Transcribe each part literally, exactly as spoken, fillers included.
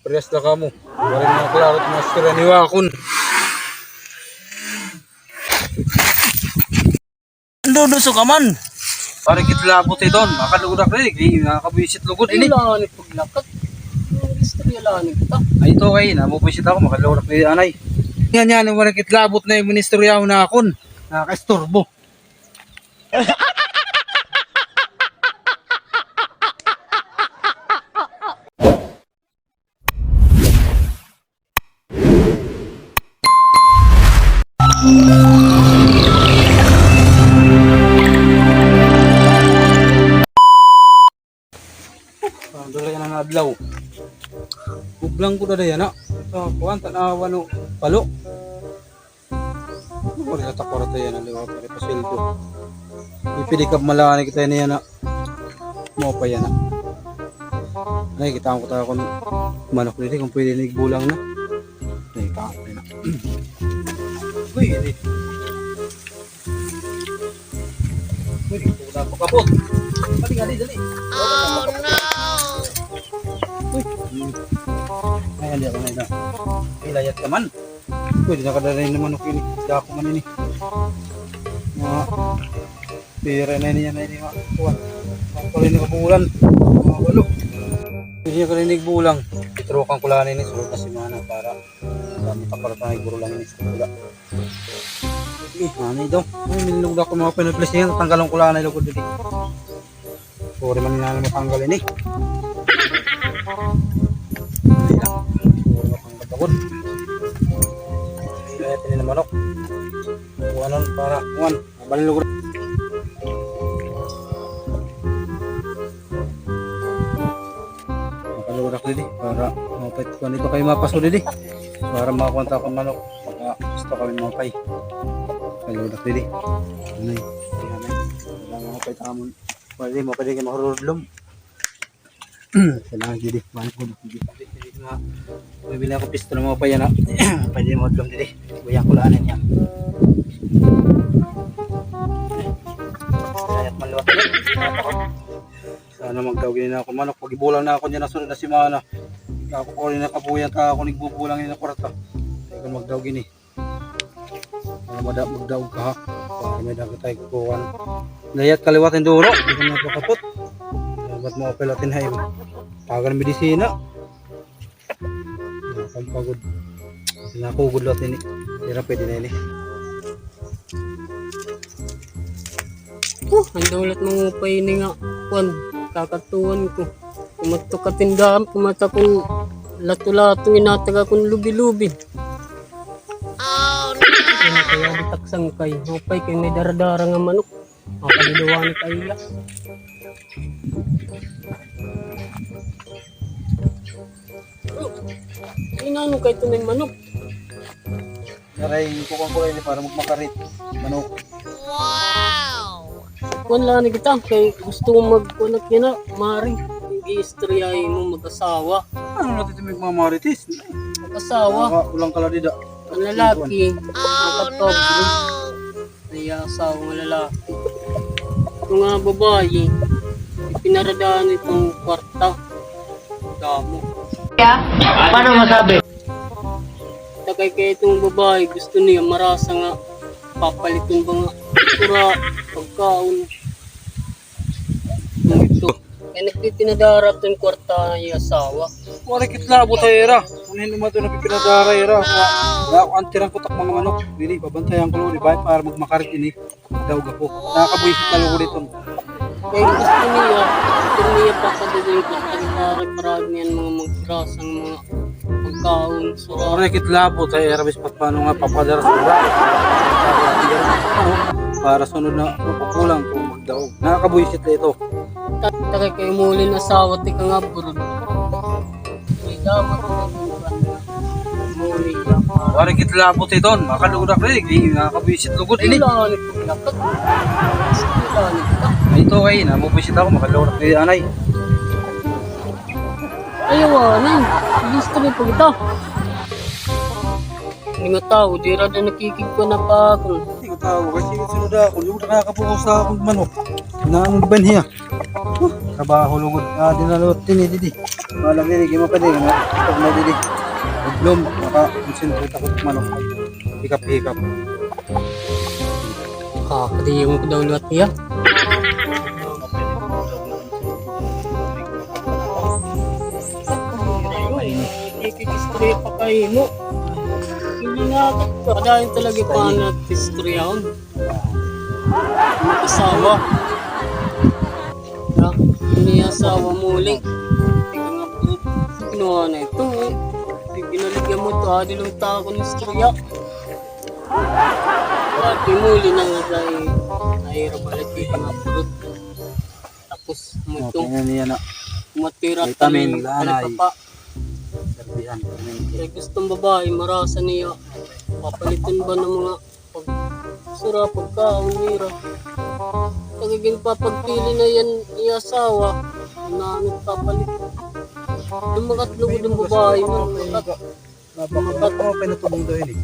Parehas la kamo. Waray na klaro it mga istorya niyo ha akon. Duduso ka man. Waray kit labot, eh, Don. Makadlugod ak diri. Kay nakabwisit lugod ini. Wala ni paglakat. Istorya la ni kita. Ay, ito kay, namubwisit ako. Makadlugod ak diri anay. Ngan yana, waray kit labot na it mga istorya na akon. Nakakaistorbo. Ah, dula yana nga adlaw. Bublang ko dada yana. So, kuan, tan-awa no palo. Wala ta kwarta yana, liwat, wala pa sweldo. Ipidi ka malani kita yana, yana. Maupay yana. Ay, kita ko ta akon manok diri, kon pwede ini igbulang na. Ay, ka, yana. Uy, ini. Uy, ito na pakabot. Dali, dali, dali. Oh, no! Uy. Ay, hindi ako na ina. Ilayat ka man. Pwede na kadalhin na manok ini. Dako man ini. Mga pira na ini, yan na ini, mga kuwan. Mga pala ini kabulan. Mga walo. Hindi niya kalinig bulang. Itrukan ko lang ini. Sulod na semana para, ah, dami pa para tayo guro lang ini sa pula. Eh, ano ito? Ay, minulog na ako mga pinagplis niya. Tanggalon ko lang na ilugod dito. Puri man nga matanggal ini. Hindi lang. Puri matanggal takot. Kaya tinin na manok. Kuhanon para kuhan. Mabalin lugar. Mabalin lugar ako didi. Para mapait ko nito kay mapaso didi. Para makakuha ta akong manok. Para gusto kami mapay. Mabalin lugar ako didi. Ano eh. Kaya na eh. Para mapait ako. Pwede mo, pwede kayo mahurudlom. Kailangan gidi, kuan ko, gidi. Bibili ako pisto ng mga payana. Pwede mo udlom didi. Kuya ko lang niya. Kaya man liwat. Sana magdaog na ako manok. Pag-ibulang na ako niya na sunod na semana. Ako ko rin nakabuyan ta ako nagbubulang na kwarta. Kaya magdaog ini. Para mada-, magdaog ka, ha? Para may dagat tayo kukuhan. Layat kaliwat ang duro. Hindi ko na kapot. Dapat mo apel atin, ha, iba. Tagan medisina. Pampagod. Nakugod lahat ini. Pero pwede na ini. Oh, an daulat mangupay ini nga kuan, kakatuan ko. Kumadto ka tindahan, kumata kon lato-lato, inatag akon lubi-lubi. Oh, no! Kaya di taksang kay, upay kay may dara-dara nga manok. Mapaliduan kay iya. Oh, inano kay ito may manok? Aray, kukuha ko ini para magmakarit. Manok. Wow! Kuan lang ni kita, kay gusto ko magkuan na kina, mari. Nag-iistorya mo mag-asawa. Ano na ito magmamarites? Mag-asawa. Ulang ka lang dida. Ang lalaki, nakatog. May asawa nga lalaki. Ito nga babae, ipinaradaan itong kwarta. Damo. Paano masabi? Takay kay itong babae, gusto niya marasa nga papaliton ba nga sura, pagkaon. Ito. Kay nagpipinadara iton kwarta nga iya asawa. Waray kit labot ha ira. Unahin naman ito nagpipinadara ira. Kaya ako antiran ko tak mga manok. Dili, babantayan ko lang, di ba? Para magmakarit ini. Daog ako. Nakakabuhisit na lugod iton. Kay gusto niya, gusto niya papadugin ko sa gitara, parang yan mga magrasang mga pagkaon, sura. Waray kit labot ha ira, bis paano nga papadara sa ira. Para sunod na makukulang ko magdaog. Nakakabuhisit na ito. Ta-, takay kay muli na asawa ti kang abroad. May dapat na muli na. Waray kit labot iton. Makalugod ako rin. Nakakabuhisit lugod ini. Wala ni paglakat. Wala ni paglakat. Ay, ito kay, namubuhisit ako. Makalugod ako rin, anay. Ayaw, anay. Gusto ni pagita. Ini nga tawo, dira na nakikigkuan na pa ako. Ini nga tawo, kay sige sunod ako. Di ko nakakabuhos sa akong manok. Naano na ba niya? Huh, Trabaho lugod. Ah, di na lugod, tini, didi. Wala, didi, gima pa, di, na, pag na, didi. Udlom, maka, konsentrate ako sa manok. Hikap-hikap. Ah, pati yung daw liwat niya. Istorya pa kayo mo. Hindi nga, padayon talaga pa na istorya on. Asawa. Na, ini asawa mo, Uli. Kinuha na ito, eh. Pinaligyan mo ito, adi lang ta ako ng istorya. Pati mo, Uli, na nga sa, ay, ay, balik, di ka nga purot. Tapos, mo ito. Okay na niya na. Matira vitamin, tayo, lanay. Ano pa? Serbihan, vitamin. Kaya gustong babae, marasa niya. Papalitan ba ng mga pag-, sura, pagkaon nira? Pagiging papagpili na yan, iya asawa. Na nagpapalit. Yung mga tulog ng babae, man, mga Napaka-, napaka-, pinatubong daw ini.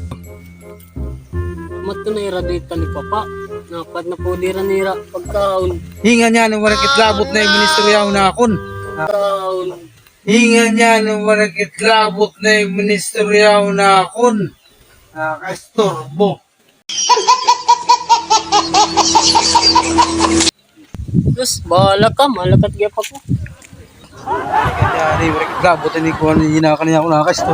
Mato na ira di talipapa. Napad na po dira nira pagkaon. Hinga niya nung warakit labot na yung ministryaw na akon. Pagkaon. Hinga niya nung warakit labot na yung ministryaw na akon. Nakakaistorbo. Diyos, bahala ka, malakat gyap ako. Kaya, di, gabot ini ko, ano, hinakan niya ako, nakakaisto.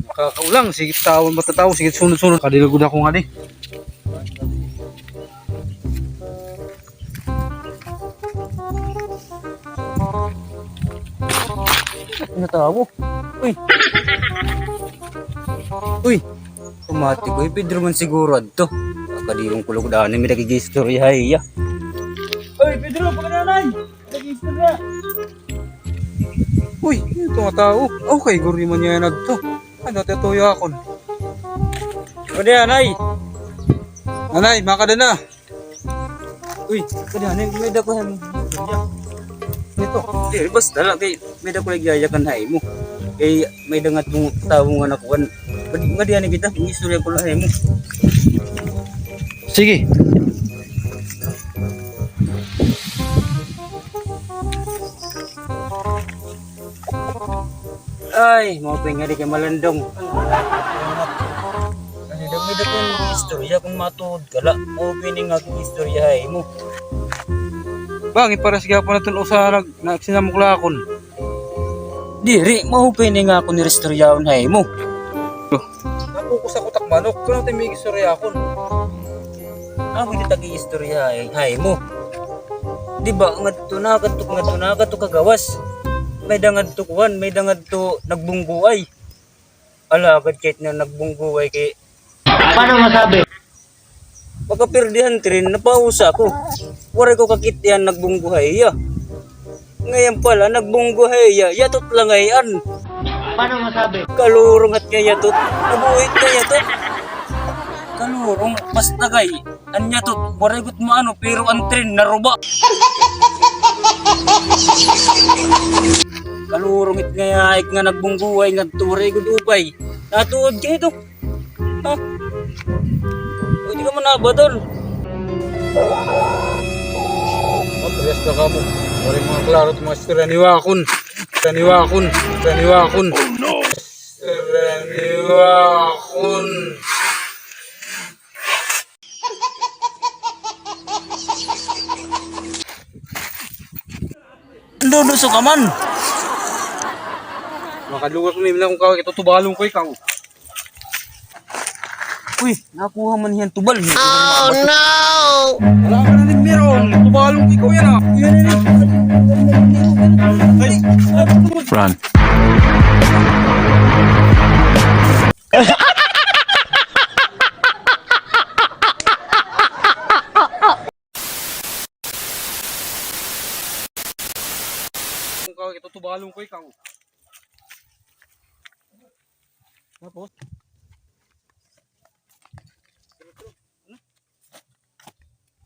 Nakakaulang, sige, tawon, matatawo, sige, sunod-sunod. Kadilagod ako nga, di. Natawo. Uy. Uy. Tumati ko, eh, Pedro man siguro adto. Kadiyong kulog daan, may nag-iistorya, hay, iya. Uy, Pedro, pagkananay! Nag-iistorya. Uy, ito nga tao. Okay, guri man niya nagto. Ano, tatuyo akon. Pwede, anay. Anay, makada na. Uy, kadi, ano, may dako han. Ito. Di, basta la kay may dako nagyayakan ha imo. Kay may dangat mong tawo nga nakuan. Madi, madi, ano kita, istorya ko la ha imo. Sige. Ay, maupay nga di kay malandong. Ano daw, may dakong istorya kon matuod ka la. Maupay ni nga akon istorya ha imo. Bangin pares gihapon naton usa nag, nagsinamok la akon. Diri, maupay ni nga akon iristoryahon ha imo. Napokus ako tak manok, pero ti may istorya akon. Amo ini tag-iistorya ha, ha imo. Di ba, ngadto na, ngadto, ngadto na, ngadto kagawas. May da ngadto kuan, may da ngadto nagbungguay. Ala, agad kahit na nagbungguay kay paano masabi? Makapirdi han tren, napausa ako. Waray ko kakit-i han nagbungguhay iya. Ngayan pala, nagbungguhay iya, yatot la ngay-an. Paano masabi? Kalurong hat nga yatot, nabuhit nga yatot. Kalurong, basta kay, an yatot, waray gud maano, pero an tren, naruba. Kalurong it nga yaik nga nagbungguhay, ngadto waray gud upay. Natuod kay ito. Ha? Pwede ka man nabadal. Maparehas na kamo. Waray mga klaro it mga istorya ni Wakon. Istorya ni Wakon. Istorya ni Wakon. Istorya ni Wakon. Duduso ka man. Makaluwas mo, Mimla, kung kaway, tutubalon ko ikaw. Uy, nakuha man hiyan tubal. Oh, no! Wala ka na rin meron. Tubalon ko ikaw yan, ah. Run. Kung kaway, tutubalon ko ikaw. Tapos?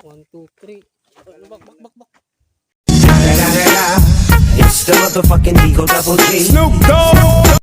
One, two, three. Bak, bak, bak, bak. It's the motherfucking Eagle Double G. Snoop Dogg.